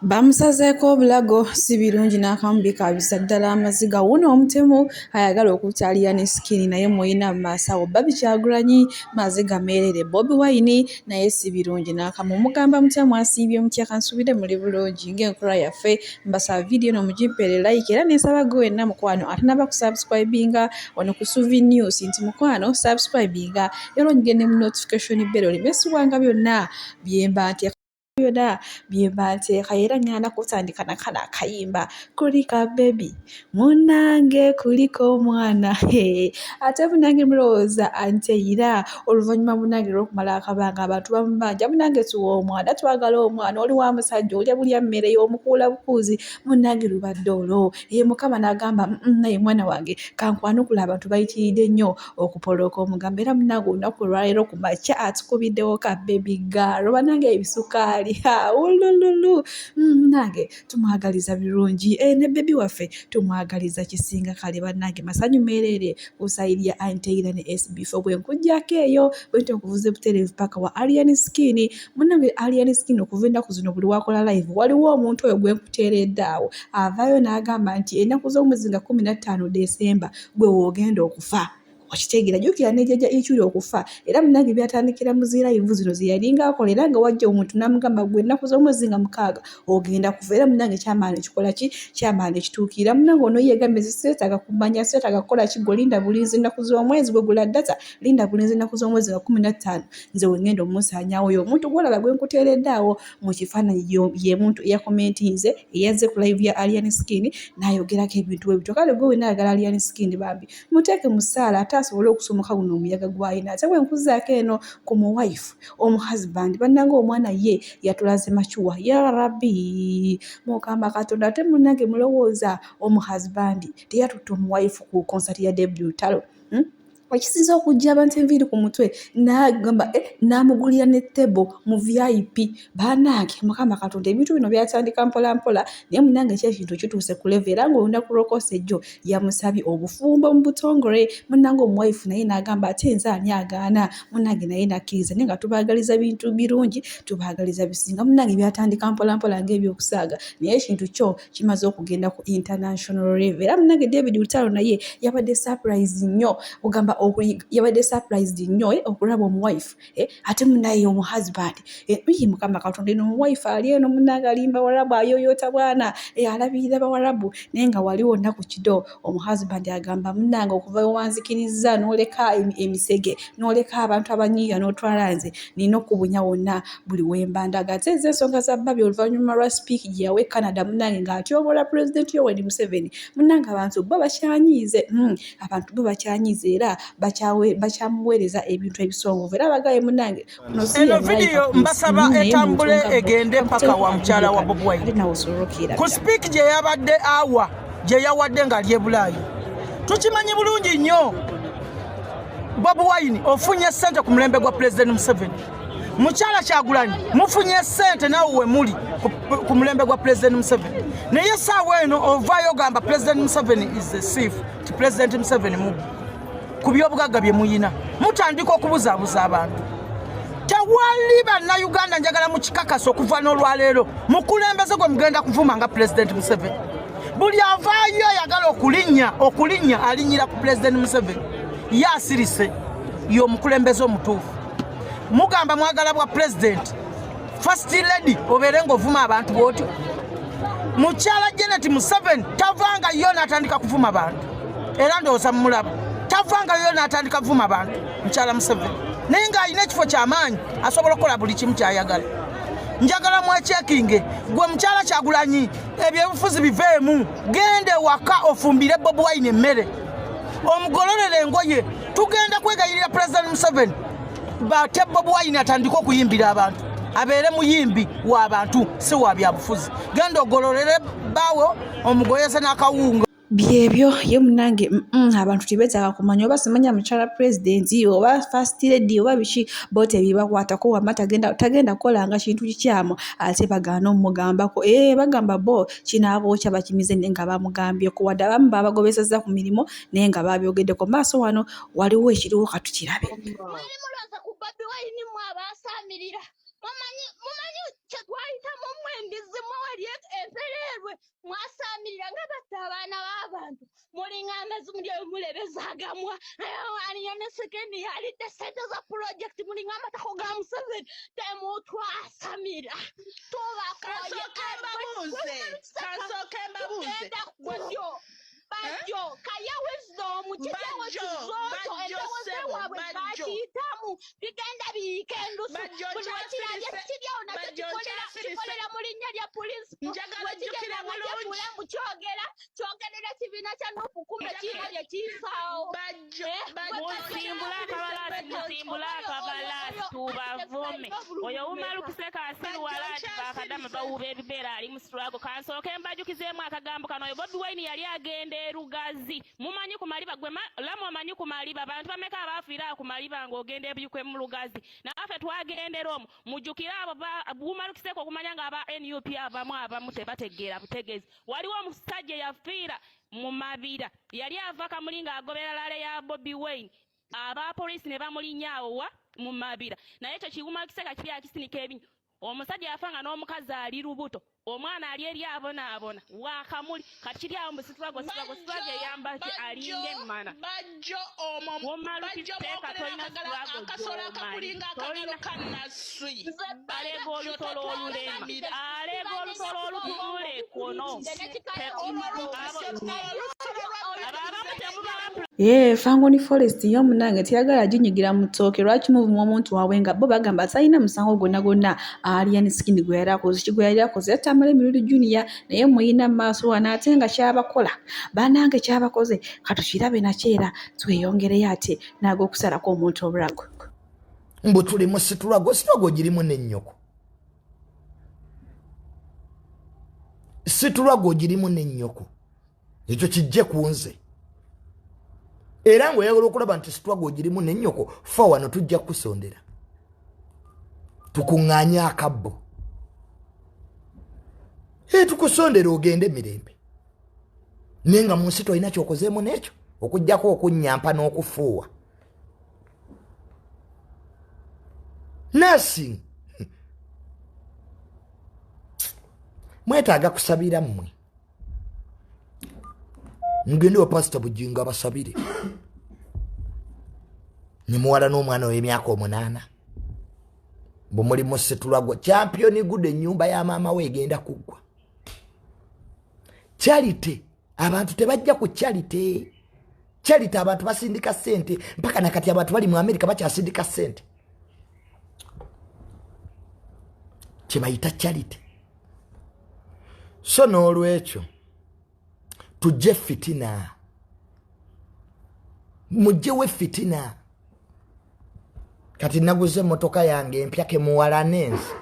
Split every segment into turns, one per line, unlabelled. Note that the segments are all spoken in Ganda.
Bamusazeeko obulago, si birungi n'akamu bikaabisa ddala amaziga. Wuuno omutemu ayagala okutta Alien Skin naye mmulina mu maaso awo. Barbie Kyagulanyi maziga meereere, Bobi Wine naye si birungi n'akamu. Mugamba mutya, mwasiibye mutya? Kansuubire muli bulungi ng'enkola yaffe. Mbasaba vidiyo eno mugimpeere like era ne nsaba gwe wenna mukwano atanaba kusubscribinga wano ku Suvi News nti mukwano subscribinga era onyige ne mu notification bell oleme subwanga byonna bye mba nteeka. Byona byemba nteeka era ngenda kutandika na kano akayimba kulika baby munange kulika omwana ate munange mulowooza anteyira oluvannyuma munange lwokumala akabanga abantu bamubanja munange tuwa omwana twagala omwana oli wa musajja olya bulya mmere y'omukuula bukuuzi munange lubadde olwo ye mukama n'agamba naye mwana wange kankwanukula abantu bayitiridde nnyo okupolooka omugambo era munange olunaku olwaleero ku makya atukubiddewo ka baby girl banange ebisukaali ulululu munange tumwagaliza birungi e, ne baby waffe tumwagaliza kisinga kale banange masanyu meereere ku sayidi ya Anteira ne SB4 bwe nkuggyako eyo bwentyo nkuvuze butereevu paka wa Alien Skin. Munange Alien Skin okuva ennaku zino buli wakola live waliwo omuntu oyo gwe nkuteeredde awo avaayo n'agamba nti ennaku z'omwezi nga 15 Desemba gwe woogenda okufa okitegeera jjukira ne jjajja Ichuli okufa era munange byatandikira mu zi live zino ze yalinga akola era nga wajja omuntu n'amugamba gwe ennaku z'omwezi nga 6 ogenda kufa era munange kyamaani kikola ki kyamaani kituukirira munange ono yeegambye seetaaga kumanya seetaaga kukola ki gwe linda bulinzi ennaku z'omwezi gwe gula data linda bulinzi ennaku z'omwezi nga 15 nze we ngenda omusaanyaawo oyo omuntu gw'olaba gwe nkuteeredde awo mu kifaananyi ye muntu eyakomentinze eyazze ku live ya Alien Skin n'ayogerako ebintu bwe bityo kale gwe wenna ayagala Alien Skin bambi muteeke mu ssaala ate asobole okusomoka guno omuyaga gw'alina ate bwe nkuzaako eno ku muwife omuhusband bannange omwana ye yatulaze macuwa ya rabbi mukama katonda ate munnange mulowooza omuhusband teyatutte omuwife ku concert ya David Lutalo Ekisinze okuggya abantu enviiri ku mutwe n'agamba eh, n'amugulira ne table mu VIP bannange mukama katonda ebintu bino byatandika mpola mpola naye munnange ki ekintu kituuse ku level era ng'olunaku lw'okwosa ejjo yamusabye obufumbo mu butongole munnange omuwayifu naye n'agamba ate nze ani agaana munnange naye n'akkiriza naye nga tubaagaliza bintu birungi tubaagaliza bisinga munnange byatandika mpola mpola ng'ebyokusaaga naye ekintu kyo kimaze okugenda ku international level era munange David Lutalo naye yabadde surprise nnyo ogamba yabadde surprised nnyo okulaba omuwife ate munaye omuhusband ye mukama katonda eno omuwife ali eno munange alimba warabu ayoyota bwana alabirira bawarabu naye nga wali wonna ku kido omuhusband agamba munange okuva wewanzikirizza n'oleka emisege n'oleka abantu abanyiiya n'otwala nze nina okubunya wonna buli wemba ndaga. Ate ezo ensonga za Barbie oluvannyuma lwa sipiiki gye yawa e Canada munnange ng'atyoboola Pulezidenti Yoweri Museveni munnange abantu bo bakyanyiize abantu bo bakyanyiize era bakyamuweereza ebintu ebisongovu era abagaye munnange kuno si
Eno vidiyo mbasaba etambule egende paka wa mukyala wa Bobi Wine ku sipiiki gye yabadde awa gye yawadde ng'ali e Bulaayi. Tukimanyi bulungi nnyo Bobi Wine ofunye ssente ku mulembe gwa Pulezidenti Museveni. Mukyala Kyagulanyi mufunye ssente naawe we muli ku mulembe gwa Pulezidenti Museveni, naye essaawa eno ovaayo ogamba Pulezidenti Museveni is a thief, ti Pulezidenti Museveni mubbi ku byobugagga bye muyina. Mutandika okubuzaabuza abantu. Tewali bannayuganda njagala mukikakasa okuva n'olwaleero mukulembeze gwe mugenda kuvuma nga Pulezidenti Museveni. Buli avaayo ayagala okulinnya okulinnya alinnyira ku Pulezidenti Museveni, ye asirise y'omukulembeze omutuufu. Mugamba mwagala bwa pulezidenti first lady obeere ng'ovuma abantu bw'otyo. Mukyala Janet Museveni tavanga yo n'atandika kuvuma bantu, era ndowooza mumulaba tavanga yo n'atandika kuvuma bantu mukyala Museveni, naye ng'alina ekifo ky'amaanyi asobola okukola buli kimu ky'ayagala. Njagala mwekyekinge gwe mukyala Kyagulanyi, ebyobufuzi biveemu, genda ewaka ofumbire Bobi Wine emmere, omugololere engoye. Tugenda kwegayirira Pulezidenti Museveni bate Bobi Wine atandike okuyimbira abantu, abeere muyimbi wa bantu si wa byabufuzi. Genda ogololere bbaawo omugoyeze n'akawunga.
Byebyo ye munange abantu tebeetaaga kumanya oba simanya mukyala pulezidenti oba first lady oba biki, bo tebibakwatako wamma tagenda kukolanga kintu kikyamu ate bagaana omugambako. Bagamba bo kinabookya bakimize naye nga bamugambyeko wadde abamu babagobesezza ku mirimu naye nga babyogeddeko. Maaso wano waliwo ekiriwo katukirabe.
Mwali mulooza ku Bobi Wine mmwe abaasaamirira. Mumanyi mumanyi kye twayitamu mmwe embizi mmwe wali Enjala zimulya bimulebeza agamwa. Aliyane sekendi yalidde ssente za pulojekiti mulinga amatako ga Museveni. Temutwasamira. Tubakoye.
Kansooke mbabuuze, kansooke mbabuuze.
Tugenda
Gwe-
kujjo. Bajjo, Kaye Wisdom, kijjawo
Bajjo,
kizooto,
Bajjo
empewo
ssebo,
z'ewaabwe
Bajjo.
bakiyitamu, bigenda biyiika endusu.
Bajjo
Buli wekirabye
nkyasirise,
kiryawo nakyo
Bajjo nkyasirise.
kikolera mu linnya lya pulinsipo.
Njagala
Wekigenda
ojjukire
nga
bulungi.
kyefuula mbu kyogera, kyogerera kibiina kya Nuupu, kumbe
Njagala-
kirina bye kiyisaawo.
Bajjo,
Eh,
Bajjo
Musimbule akabalaasi, musimbule akabalaasi, tubavume. Oyo wumalukiseko asiruwala nti bakadama bawuba ebibeera ali mu struggle. Kansooke mbajukizeemu akagambo kano. Oyo Bobi Wine yali agenda e Lugazi. Mumanyi ku maliba gwe Lamu omanyi ku maliba bantu bameka abaafiira ku maliba ng'ogenda ebiyukwe mu Lugazi. Naffe twagendera omwo. Mujjukire abo wumalukiseko okumanya nga aba NUP abamu abamu tebategeera butegeezi. Waliwo omusajja eyafiira mu Mabira. Yali ava Kamuli ng'agobera rally ya Bobi Wine. Abapoliisi ne bamulinnya awo wa mu Mabira. Naye ekyo kiwumalukiseko kiri akisinika ebinyo. Omusajja yafa nga n'omukazi ali lubuto. Omwana ali eri abonaabona. Wa Kamuli. Kati kiri awo mbu struggle, struggle, struggle eyamba ki? Alinga emmana.
Bajjo omwo
Womalukiseko
Bajjo mwogerera
tolina
akagalo
struggle
akasolo
gy'omanyi.
akakulinga akagalo
Tolina.
ka Naswi.
Alega olusolo olulema. Alega olusolo olutunula ekkono. Abo abamu temubala
Ye Fangoni Forest yo munnange teyagala ginyigira mu ttooke. Lwaki muvuma omuntu waabwe nga bo bagamba talina musango gwonna gwonna Alien Skin gwe yali akoze? Ki gwe yali akoze? Yatta Mirundi Junior naye muyina mu maaso wano ate nga kyabakola bannange kyabakoze. Katukirabe nakyo era tweyongereyo ate n'ag'okusalako omuntu obulago.
Mbu tuli mu struggle, struggle girimu n'ennyoko, struggle girimu n'ennyoko. Ekyo kijje ku nze. Era ng'oyagala okulaba nti struggle girimu n'ennyoko, fa wano tujja kukusondera tukuŋŋaanye akabbo, tukusondera ogende mirembe. Naye nga mu nsi tolina kyokozeemu n'ekyo okuggyako okunnyampa n'okufuuwa. Nursing mwetaaga kusabira mmwe. Mugende wa Pasita Bugingo abasabire. Ne muwala n'omwana w'emyaka 8. Bwe muli mu struggle, champion good ennyumba ya maama we egenda kuggwa. Charity, abantu tebajja ku charity. Charity abantu basindika ssente mpaka nakati abantu bali mu America bakyasindika ssente. Kye bayita charity. So n'olwekyo tujje fitina, mujjewo fitina. Kati naguze emmotoka yange empya ke muwalane ensi.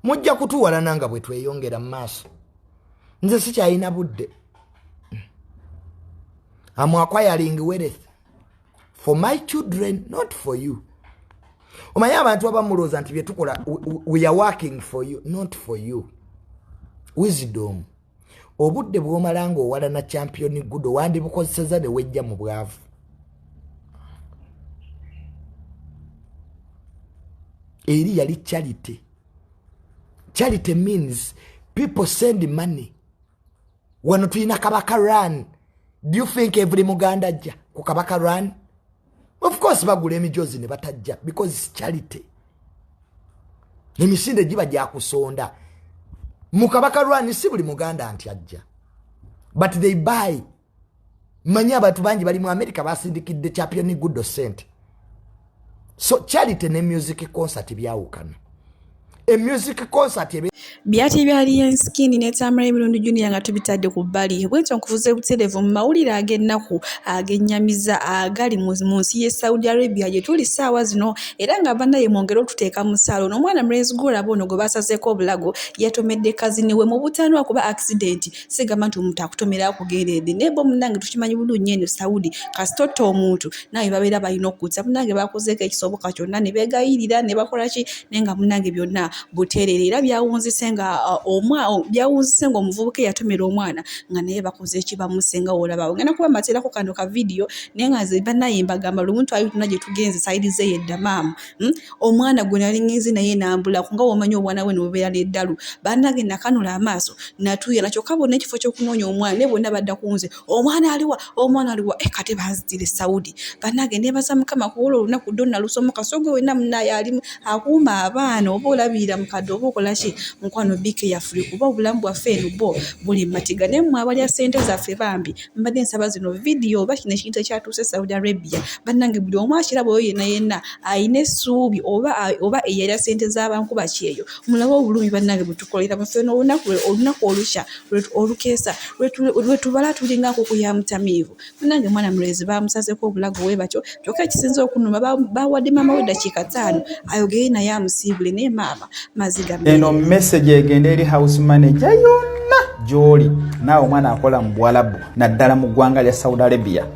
Mujja kutuwalana nga bwe tweyongera mu maaso. Nze sikyalina budde. I'm acquiring wealth for my children, not for you. Omanyi abantu abamulowooza nti bye tukola, we are working for you, not for you. Wisdom. Obudde bw'omala ng'owalana champion good wandibukozesezza ne wejja mu bwavu. Eri yali charity. Charity means people send money. Wano tulina Kabaka Run. Do you think every Muganda ajja ku Kabaka Run? Of course bagula emijozi ne batajja because it's charity. Emisinde giba gya kusonda. Mu Kabaka Run si buli Muganda nti ajja. But they buy. Manyi abantu bangi bali mu America basindikidde champion good cent. So charity ne music concert byawukana. A music concert ebe
Byati bya Alien Skin ne Tamale Mirundi Junior nga tubitadde ku bbali. Bwentyo nkuvuze butereevu mu mawulire ag'ennaku ag'ennyamiza agali mu nsi y'e Saudi Arabia gye tuli ssaawa zino, era nga bannaye mwongere otuteeka mu ssaala. Ono omwana mulenzi gw'olaba ono gwe basazeeko obulago yatomedde kazini we mu butanwa kuba accident. Sigamba nti omuntu akutomera akugenderedde, naye bo munnange tukimanyi bulungi nnyo eno Saudi kasita otta omuntu naawe babeera balina okukutta. Munnange bakozeeko ekisoboka kyonna ne beegayirira ne bakola ki, naye nga munnange byonna buteerere. Era byawunzise nga byawunzise nga omuvubuka eyatomera omwana nga naye bakoze ekibamuse nga wolaba. Ogenda kuba mateerako kano ka vidiyo, naye nga nze bannaye mbagamba lumu twali tuna gye tugenze sayidi ze yeddamaamu, Omwana gwe nali ngenze naye nambulako nga womanyi obwana bwe nebubeera n'eddalu. Bannange nakanula amaaso natuuyana, kyokka bonna ekifo ky'okunoonya omwana naye bonna badda ku nze, omwana aliwa, omwana aliwa? Kate banzitira e Saudi. Bannange neebaza Mukama kuwola olunaku ddo nalusomoka. So gwe wenna munnaye ali akuuma abaana oba olabirira mukadde oba okola ki, mukwano be careful, kuba obulamu bwaffe eno bwo buli matiga. Naye mmwe abalya ssente zaffe, bambi mbadde nsaba zino vidiyo oba kino ekintu ekyatuuse Saudi Arabia, bannange buli omu akiraba, oyo yenna yenna alina essuubi oba eyalya ssente z'abankuba kyeyo, mulabe obulumi bannange bwe tukolera baffe. Olunaku olukya olukeesa lwe tubala tulinga nkoko ya mutamiivu. Munnange mwana mulenzi baamusazeeko obulago bwe batyo. Kyokka ekisinze okunuma, bawadde maama we ddakiika 5 ayogere naye amusiibule, naye maama maziga.
Eno message egenda eri house manager yonna gy'oli naawe omwana akola mu Buwalabu, naddala mu ggwanga lya Saudi Arabia.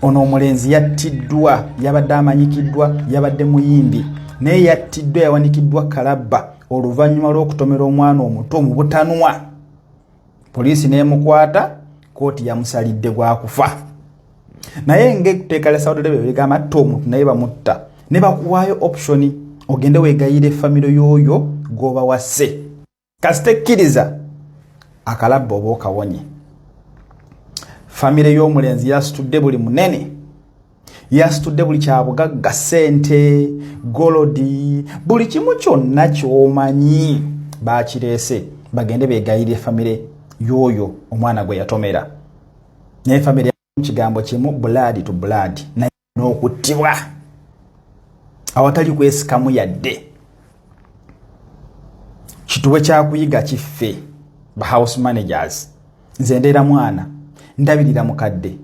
Ono omulenzi yattiddwa, yabadde amanyikiddwa, yabadde muyimbi, naye yattiddwa, yawanikiddwa kalabba oluvannyuma lw'okutomera omwana omuto mu butanwa. Poliisi n'emukwata, kooti yamusalidde gwakufa. Naye ngaetteeka lya Saudi Arabia ligamba atta omuntu naye bamutta, ne bakuwaayo option ogende weegayira efamiro y'oyo gw'oba wasse. Kasita ekkiriza akalabba oba okawonye. Famire y'omulenzi yasitudde buli munene, yasitudde buli kyabugagga, ssente, gold, buli kimu kyonna kyomanyi bakireese bagende begayirire famire y'oyo omwana gwe yatomera. Naye famire kigambo kimu, blood to blood, naye n'okuttibwa awatali kwesikamu yadde. Kituwe kyakuyiga kiffe ba house managers. Nze ndeera mwana, ndabirira mukadde,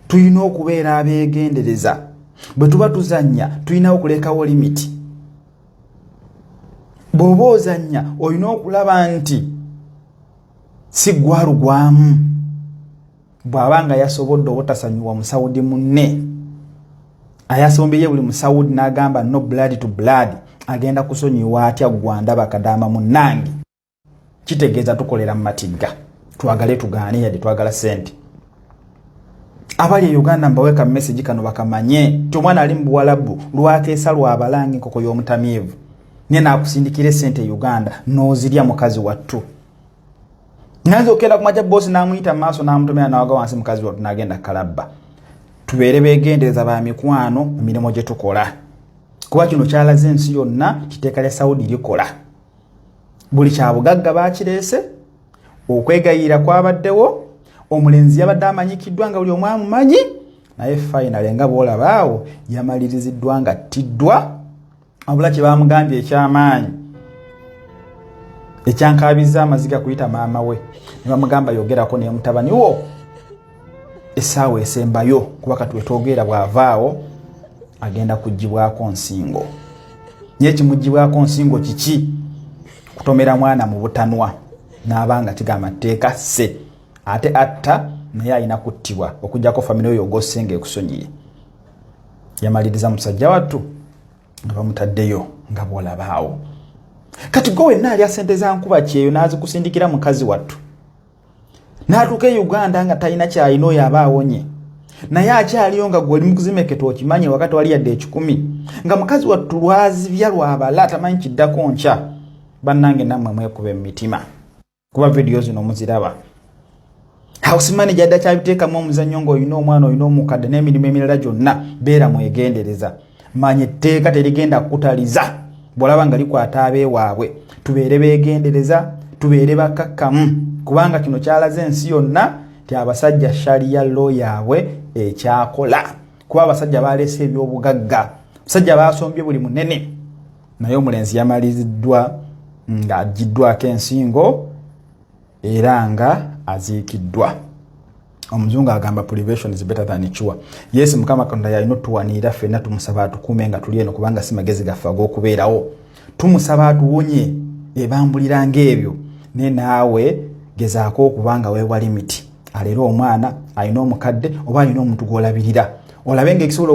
tulina okubeera abeegendereza bwe tuba tuzannya. Tulina okulekawo limit. Bw'oba ozannya olina okulaba nti si gwalugwamu. Bw'aba nga yasobodde obutasanyuwa musawudi munne ayasombeye buli musawudi n'agamba no blood to blood, agenda kusonyiwa atya gwanda bakadaama munnange? Kitegeeza tukolera mu matigga, twagale tugaane, yadde twagala sente. Abali e Uganda mbaweka message kano bakamanye nti omwana ali mu Buwalabu lwakeesa lwabalanga enkoko y'omutamiivu, naye naakusindikira esente e Uganda n'ozirya. Mukazi wattu nanze okenda kumaja, bosi n'amuyita mu maaso n'amutomera n'awaga wansi, mukazi wattu n'agenda kalabba. Tubeere beegendereza ba mikwano mu mirimu gye tukola, kuba kino kyalaze ensi yonna kiteeka lya Saudi likola. Buli kyabugagga bakireese, okwegayirira kwabaddewo. Omulenzi yabadde amanyikiddwa nga buli omu amumanyi, naye finally nga bwolabaawo yamaliriziddwa nga ttiddwa. Wabula kye bamugambye ekyamaanyi ekyankaabizza amaziga kuyita maama we ne bamugamba, yogerako naye mutabani wo essaawa esembayo, kuba kati wetwogerera bw'avaawo agenda kugibwako nsingo. Naye kimugibwako nsingo kiki? Kutomera mwana mu butanwa n'aba nga kigamba tteeka sse ate atta naye alina kuttibwa, okugjako famire oyo ogwosenga ekusonyiye. Yamaliriza musajja wattu nga bamutaddeyo nga bwolabaawo. Kati gwe wenna alya sente za nkuba kyeyo n'azikusindikira, mukazi wattu n'atuuka e Uganda nga talina kyalina, oyo aba awonye, naye akyaliyo nga gwe oli mukuzimeketa. Okimanyi wakati wali yadde 100 nga mukazi wattu lwazibya lwabala tamanyi kiddako nkya. Bannange nammwe mwekuba emitima, kuba vidiyo zino muziraba. House manager adda kyabiteekamu omuzannyo ng'olina omwana, olina omukadde n'emirimu emirala gyonna. Beera mwegendereza, manya etteeka terigenda kukutaliza bw'olaba nga likwata abeewaabwe. Tubeere beegendereza, tubeere bakakkamu, kubanga kino kyalaze ensi yonna ti abasajja sharia law yaabwe ekyakola, kuba abasajja baleese ebyobugagga, abasajja basombye buli munene, naye omulenzi yamaliriddwa ng'aggiddwako ensingo era nga aziikiddwa. Omuzungu agamba prevention is better than cure. Yes, Mukama Katonda yalina otuwaniira ffenna. Tumusaba atukuume nga tuli eno, kubanga si magezi gaffe ag'okubeerawo. Tumusaba atuwonye ebambulira ng'ebyo, naye naawe gezaako okuba nga weewa limit. Aleero omwana alina omukadde oba alina omuntu gw'olabirira, olabe ngaekisobola.